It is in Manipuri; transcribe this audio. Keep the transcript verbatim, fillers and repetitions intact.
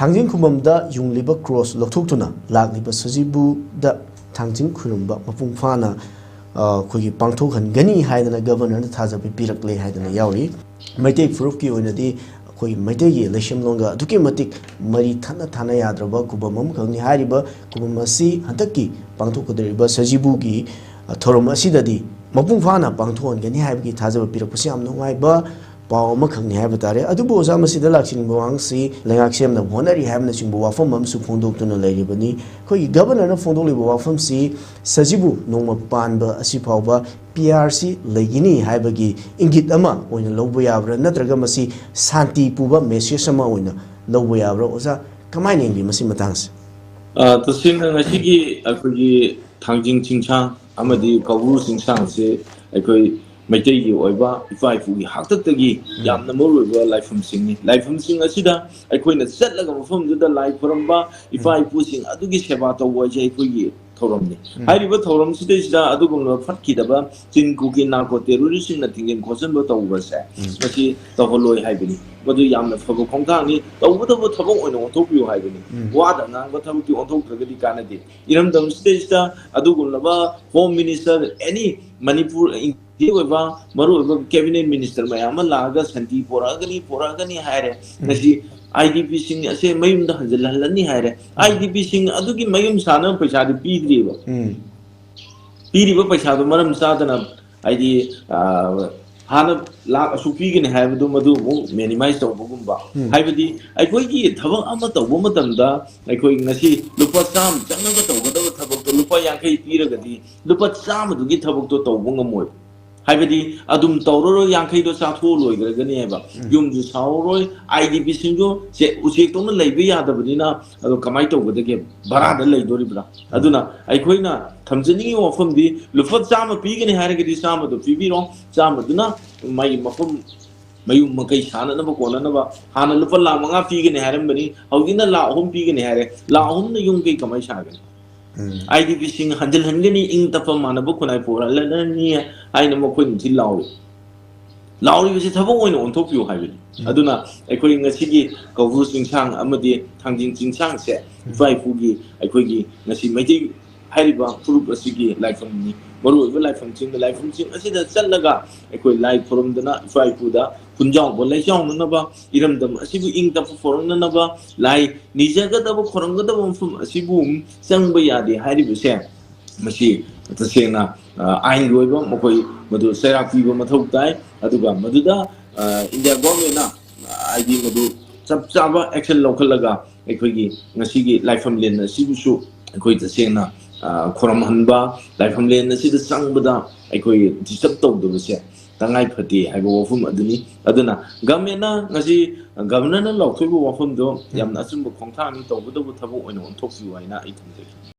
ꯊꯥꯡꯖꯤꯡ ꯈꯨꯕꯝꯗ ꯌꯨꯡꯂꯤꯕ ꯀ꯭ꯔꯣꯁ ꯂꯧꯊꯣꯛꯇꯨꯅ ꯂꯥꯛꯂꯤꯕ ꯁꯖꯤꯕꯨꯗ ꯊꯥꯡꯖꯤꯡ ꯈꯨꯔꯨꯝꯕ ꯃꯄꯨꯡ ꯐꯥꯅ, ꯑ, ꯑꯩꯈꯣꯏꯒꯤ ꯄꯥꯡꯊꯣꯛꯍꯟꯒꯅꯤ ꯍꯥꯏꯗꯅ ꯒꯕꯔꯅꯔꯅ ꯊꯥꯖꯕ ꯄꯤꯔꯛꯂꯦ ꯍꯥꯏꯗꯅ ꯌꯥꯎꯔꯤ꯫ ꯃꯩꯇꯩ ꯐꯨꯔꯨꯞꯀꯤ ꯑꯣꯏꯅꯗꯤ ꯑꯩꯈꯣꯏ ꯃꯩꯇꯩꯒꯤ ꯂꯩꯁꯦꯝꯂꯣꯟꯒ ꯑꯗꯨꯛꯀꯤ ꯃꯇꯤꯛ ꯃꯔꯤ ꯊꯠꯅ ꯊꯥꯅ ꯌꯥꯗ꯭ꯔꯕ ꯈꯨꯕꯝ ꯑꯃꯈꯛꯅꯤ꯫ ꯍꯥꯏꯔꯤꯕ ꯈꯨꯕꯝ ꯑꯁꯤ ꯍꯟꯗꯛꯀꯤ ꯄꯥꯡꯊꯣꯛꯀꯗꯧꯔꯤꯕ ꯁꯖꯤꯕꯨꯒꯤ, ꯑ, ꯊꯧꯔꯝ ꯑꯁꯤꯗꯗꯤ ꯃꯄꯨꯡ ꯐꯥꯅ ꯄꯥꯡꯊꯣꯛꯍꯟꯒꯅꯤ ꯍꯥꯏꯕꯒꯤ ꯊꯥꯖꯕ ꯄꯤꯔꯛꯄꯁꯤ ꯌꯥꯝ ꯅꯨꯡꯉꯥꯏꯕ ꯄꯥꯎ ꯑꯃꯈꯛꯅꯤ ꯍꯥꯏꯕ ꯇꯥꯔꯦ꯫ ꯑꯗꯨꯕꯨ ꯑꯣꯖꯥ, ꯃꯁꯤꯗ ꯂꯥꯛꯆꯅꯤꯡꯕ ꯋꯥꯍꯪꯁꯤ, ꯂꯩꯉꯥꯛ ꯁꯦꯝꯅꯕ ꯍꯣꯠꯅꯔꯤ ꯍꯥꯏꯕꯅꯆꯤꯡꯕ ꯋꯥꯐꯝ ꯑꯃꯁꯨ ꯐꯣꯡꯗꯣꯛꯇꯨꯅ ꯂꯩꯔꯤꯕꯅꯤ꯫ ꯑꯩꯈꯣꯏꯒꯤ ꯒꯕꯔꯅꯔꯅ ꯐꯣꯡꯗꯣꯛꯂꯤꯕ ꯋꯥꯐꯝꯁꯤ ꯁꯖꯤꯕꯨ ꯅꯣꯡꯃ ꯄꯥꯟꯕ ꯑꯁꯤ ꯐꯥꯎꯕ ꯄꯤ ꯑꯥꯔ ꯁꯤ ꯂꯩꯒꯅꯤ ꯍꯥꯏꯕꯒꯤ ꯏꯪꯒꯤꯠ ꯑꯃ ꯑꯣꯏꯅ ꯂꯧꯕ ꯌꯥꯕ꯭ꯔꯥ, ꯅꯠꯇ꯭ꯔꯒ ꯃꯁꯤ ꯁꯥꯟꯇꯤ ꯄꯨꯕ ꯃꯦꯁꯦꯖ ꯑꯃ ꯑꯣꯏꯅ ꯂꯧꯕ ꯌꯥꯕ꯭ꯔꯥ? ꯑꯣꯖꯥ, ꯀꯃꯥꯏꯅ ꯌꯦꯡꯕꯤ ꯃꯁꯤ ꯃꯇꯥꯡꯁꯦ? ꯑ, ꯇꯁꯦꯡꯅ ꯉꯁꯤꯒꯤ ꯑꯩꯈꯣꯏꯒꯤ ꯊꯥꯡꯖꯤꯡ ꯆꯤꯡꯁꯥꯡ ꯑꯃꯗꯤ ꯀꯧꯕ꯭ꯔꯨ ꯆꯤꯡꯁꯥꯡꯁꯦ ꯑꯩꯈꯣꯏ ꯃꯩꯇꯩꯒꯤ ꯑꯣꯏꯕ ꯏꯄꯥ ꯏꯄꯨꯒꯤ ꯍꯥꯛꯇꯛꯇꯒꯤ ꯎꯝ꯫ ꯌꯥꯝꯅ ꯃꯔꯨ ꯑꯣꯏꯕ ꯂꯥꯏꯐꯝꯁꯤꯡꯅꯤ꯫ ꯂꯥꯏꯐꯝꯁꯤꯡ ꯑꯁꯤꯗ ꯑꯩꯈꯣꯏꯅ ꯆꯠꯂꯒ ꯃꯐꯝꯗꯨꯗ ꯂꯥꯏ ꯈꯨꯔꯝꯕ, ꯏꯄꯥ ꯎꯝ꯫ ꯏꯄꯨꯁꯤꯡ ꯑꯗꯨꯒꯤ ꯁꯦꯕꯥ ꯇꯧꯕ ꯍꯥꯏꯁꯦ ꯑꯩꯈꯣꯏꯒꯤ ꯊꯧꯔꯝꯅꯤ꯫ ꯎꯝ꯫ ꯍꯥꯏꯔꯤꯕ ꯊꯧꯔꯝꯁꯤꯗꯩꯁꯤꯗ ꯑꯗꯨꯒꯨꯝꯂꯕ ꯐꯠꯈꯤꯗꯕ ꯆꯤꯟ ꯀꯨꯀꯤ ꯅꯥꯔꯀꯣ ꯇꯦꯔꯣꯔꯤꯁꯁꯤꯡꯅ ꯊꯤꯡꯖꯤꯟ ꯈꯣꯠꯆꯤꯟꯕ ꯇꯧꯕꯁꯦ, ꯎꯝ꯫ ꯃꯁꯤ ꯇꯧꯍꯜꯂꯣꯏ ꯍꯥꯏꯕꯅꯤ꯫ ꯃꯗꯨ ꯌꯥꯝꯅ ꯐꯕ ꯈꯣꯡꯊꯥꯡꯅꯤ꯫ ꯇꯧꯒꯗꯕ ꯊꯕꯛ ꯑꯣꯏꯅ ꯑꯣꯟꯊꯣꯛꯄꯤꯌꯨ ꯍꯥꯏꯕꯅꯤ꯫ ꯎꯝ꯫ ꯋꯥꯗ ꯉꯥꯡꯕ ꯊꯕꯛꯇꯤ ꯑꯣꯟꯊꯣꯛꯇ꯭ꯔꯒꯗꯤ ꯀꯥꯟꯅꯗꯦ꯫ ꯏꯔꯝꯗꯝꯁꯤꯗꯩꯁꯤꯗ ꯑꯗꯨꯒꯨꯝꯂꯕ ꯍꯣꯝ ꯃꯤꯅꯤꯁꯇꯔ, ꯑꯦꯅꯤ ꯃꯅꯤꯄꯨꯔ, ꯏꯟꯗꯤꯌꯥꯒꯤ ꯑꯣꯏꯕ ꯃꯔꯨꯑꯣꯏꯕ ꯀꯦꯕꯤꯅꯦꯠ ꯃꯤꯅꯤꯁꯇꯔ ꯃꯌꯥꯝ ꯑꯃ ꯂꯥꯛꯑꯒ ꯁꯥꯟꯇꯤ ꯄꯣꯔꯛꯑꯒꯅꯤ, ꯄꯣꯔꯛꯑꯒꯅꯤ ꯍꯥꯏꯔꯦ꯫ ꯎꯝ꯫ ꯉꯁꯤ ꯑꯥꯏ ꯗꯤ ꯄꯤꯁꯤꯡ ꯑꯁꯦ ꯃꯌꯨꯝꯗ ꯍꯟꯖꯤꯜꯍꯜꯂꯅꯤ ꯍꯥꯏꯔꯦ꯫ ꯎꯝ꯫ ꯑꯥꯏ ꯗꯤ ꯄꯤꯁꯤꯡ ꯑꯗꯨꯒꯤ ꯃꯌꯨꯝ ꯁꯥꯅꯕ ꯄꯩꯁꯥꯗꯤ ꯄꯤꯗ꯭ꯔꯤꯕ꯫ ꯎꯝ꯫ ꯄꯤꯔꯤꯕ ꯄꯩꯁꯥꯗꯣ ꯃꯔꯝ ꯆꯥꯗꯅ, ꯍꯥꯏꯗꯤ, ꯑ, ꯍꯥꯟꯅ ꯂꯥꯛ ꯑꯁꯨꯛ ꯄꯤꯒꯅꯤ ꯍꯥꯏꯕꯗꯨ ꯃꯗꯨ ꯑꯃꯨꯛ ꯃꯤꯅꯤꯃꯥꯏꯁ ꯇꯧꯕꯒꯨꯝꯕ꯫ ꯎꯝ꯫ ꯍꯥꯏꯕꯗꯤ ꯑꯩꯈꯣꯏꯒꯤ ꯊꯕꯛ ꯑꯃ ꯇꯧꯕ ꯃꯇꯝꯗ ꯑꯩꯈꯣꯏ ꯉꯁꯤ ꯂꯨꯄꯥ ꯆꯥꯝꯃ ꯆꯪꯉꯒ ꯇꯧꯒꯗꯕ ꯊꯕꯛꯇꯣ ꯂꯨꯄꯥ ꯌꯥꯡꯈꯩ ꯄꯤꯔꯒꯗꯤ ꯂꯨꯄꯥ ꯆꯥꯝꯃꯗꯨꯒꯤ ꯊꯕꯛꯇꯣ ꯇꯧꯕ ꯉꯝꯃꯣꯏ꯫ ꯍꯥꯏꯕꯗꯤ ꯑꯗꯨꯝ ꯇꯧꯔꯔꯣꯏ, ꯌꯥꯡꯈꯩꯗꯣ ꯆꯥꯊꯣꯛꯑ ꯂꯣꯏꯈ꯭ꯔꯒꯅꯦꯕ꯫ ꯎꯝ꯫ ꯌꯨꯝꯁꯨ ꯁꯥꯍꯧꯔꯣꯏ, ꯑꯥꯏ ꯗꯤ ꯄꯤꯁꯤꯡꯁꯨ ꯁꯦ ꯎꯆꯦꯛꯇꯧꯅ ꯂꯩꯕ ꯌꯥꯗꯕꯅꯤꯅ ꯑꯗꯣ ꯀꯃꯥꯏꯅ ꯇꯧꯒꯗꯒꯦ? ꯚꯔꯥꯗ ꯂꯩꯗꯣꯔꯤꯕ꯭ꯔꯥ? ꯎꯝ꯫ ꯑꯗꯨꯅ ꯑꯩꯈꯣꯏꯅ ꯊꯝꯖꯅꯤꯡꯉꯤꯕ ꯋꯥꯐꯝꯗꯤ ꯂꯨꯄꯥ ꯆꯥꯝꯃ ꯄꯤꯒꯅꯤ ꯍꯥꯏꯔꯒꯗꯤ ꯆꯥꯝꯃꯗꯣ ꯄꯤꯕꯤꯔꯣ, ꯆꯥꯝꯃꯗꯨꯅ ꯃꯥꯒꯤ ꯃꯐꯝ ꯃꯌꯨꯝ ꯃꯀꯩ ꯁꯥꯅꯅꯕ ꯀꯣꯟꯅꯅꯕ꯫ ꯍꯥꯟꯅ ꯂꯨꯄꯥ ꯂꯥꯈ ꯃꯉꯥ ꯄꯤꯒꯅꯤ ꯍꯥꯏꯔꯝꯕꯅꯤ, ꯍꯧꯖꯤꯛꯅ ꯂꯥꯈ ꯑꯍꯨꯝ ꯄꯤꯒꯅꯤ ꯍꯥꯏꯔꯦ꯫ ꯂꯥꯈ ꯑꯍꯨꯝꯅ ꯌꯨꯝ ꯀꯩ ꯀꯃꯥꯏꯅ ꯁꯥꯒꯅꯤ? ꯎꯝ꯫ ꯑꯥꯏ ꯗꯤ ꯄꯤꯁꯤꯡ ꯍꯟꯖꯤꯜꯍꯟꯒꯅꯤ, ꯏꯪ ꯇꯞꯄ ꯃꯥꯟꯅꯕ ꯈꯨꯟꯅꯥꯏ ꯄꯨꯍꯜꯂꯅꯤ ꯍꯥꯏꯅ ꯃꯈꯣꯏꯅ ꯊꯤ ꯂꯥꯎꯔꯤ꯫ ꯂꯥꯎꯔꯤꯕꯁꯤ ꯊꯕꯛ ꯑꯣꯏꯅ ꯑꯣꯟꯊꯣꯛꯄꯤꯌꯨ ꯍꯥꯏꯕꯅꯤ꯫ ꯎꯝ꯫ ꯑꯗꯨꯅ ꯑꯩꯈꯣꯏ ꯉꯁꯤꯒꯤ ꯀꯧꯕ꯭ꯔꯨ ꯆꯤꯡꯁꯥꯡ ꯑꯃꯗꯤ ꯊꯥꯡꯖꯤꯡ ꯆꯤꯡꯁꯥꯡꯁꯦ ꯎꯝ꯫ ꯏꯄꯥ ꯏꯄꯨꯒꯤ, ꯑꯩꯈꯣꯏꯒꯤ ꯉꯁꯤ ꯃꯩꯇꯩ ꯍꯥꯏꯔꯤꯕ ꯐꯨꯔꯨꯞ ꯑꯁꯤꯒꯤ ꯂꯥꯏꯐꯝꯅꯤ, ꯃꯔꯨꯑꯣꯏꯕ ꯂꯥꯏꯐꯝꯁꯤꯡꯅꯤ꯫ ꯂꯥꯏꯐꯝꯁꯤꯡ ꯑꯁꯤꯗ ꯆꯠꯂꯒ ꯑꯩꯈꯣꯏ ꯂꯥꯏ ꯈꯨꯔꯨꯝꯗꯨꯅ ꯏꯄꯥ ꯏꯄꯨꯗ ꯄꯨꯟꯖꯥꯎꯕ ꯂꯩꯆꯥꯎꯅꯅꯕ, ꯏꯔꯝꯗꯝ ꯑꯁꯤꯕꯨ ꯏꯪ ꯇꯞꯄ ꯄꯨꯔꯛꯅꯅꯕ, ꯂꯥꯏ ꯅꯤꯖꯒꯗꯕ, ꯈꯨꯔꯨꯝꯒꯗꯕ ꯃꯐꯝ ꯑꯁꯤꯕꯨ ꯆꯪꯕ ꯌꯥꯗꯦ ꯍꯥꯏꯔꯤꯕꯁꯦ, ꯃꯁꯤ ꯇꯁꯦꯡꯅ, ꯑ, ꯑꯥꯏꯟꯒꯤ ꯑꯣꯏꯕ ꯃꯈꯣꯏ ꯃꯗꯨ ꯆꯩꯔꯥꯛ ꯄꯤꯕ ꯃꯊꯧ ꯇꯥꯏ꯫ ꯑꯗꯨꯒ ꯃꯗꯨꯗ, ꯑ, ꯏꯟꯗꯤꯌꯥ ꯒꯣꯔꯃꯦꯟꯅ, ꯑ, ꯍꯥꯏꯗꯤ ꯃꯗꯨ ꯆꯞ ꯆꯥꯕ ꯑꯦꯛꯁꯟ ꯂꯧꯈꯠꯂꯒ ꯑꯩꯈꯣꯏꯒꯤ ꯉꯁꯤꯒꯤ ꯂꯥꯏꯐꯝꯂꯦꯟ ꯑꯁꯤꯕꯨꯁꯨ ꯑꯩꯈꯣꯏ ꯇꯁꯦꯡꯅ, ꯑ, ꯈꯨꯔꯨꯝꯍꯟꯕ, ꯂꯥꯏꯐꯝꯂꯦꯟ ꯑꯁꯤꯗ ꯆꯪꯕꯗ ꯑꯩꯈꯣꯏ ꯗꯤꯁꯇꯔꯕ ꯇꯧꯗꯕꯁꯦ ꯇꯉꯥꯏ ꯐꯗꯦ ꯍꯥꯏꯕ ꯋꯥꯐꯝ ꯑꯗꯨꯅꯤ꯫ ꯑꯗꯨꯅ ꯒꯃꯦꯟꯅ ꯉꯁꯤ, ꯒꯕꯔꯅꯔꯅ ꯂꯥꯎꯊꯣꯛꯏꯕ ꯋꯥꯐꯝꯗꯣ ꯎꯝ꯫ ꯌꯥꯝꯅ ꯑꯆꯨꯝꯕ ꯈꯣꯡꯊꯥꯡꯅꯤ, ꯇꯧꯒꯗꯧꯕ ꯊꯕꯛ ꯑꯣꯏꯅ ꯑꯣꯟꯊꯣꯛꯄꯤꯌꯨ ꯍꯥꯏꯅ ꯑꯩ ꯊꯝꯖꯒꯦ꯫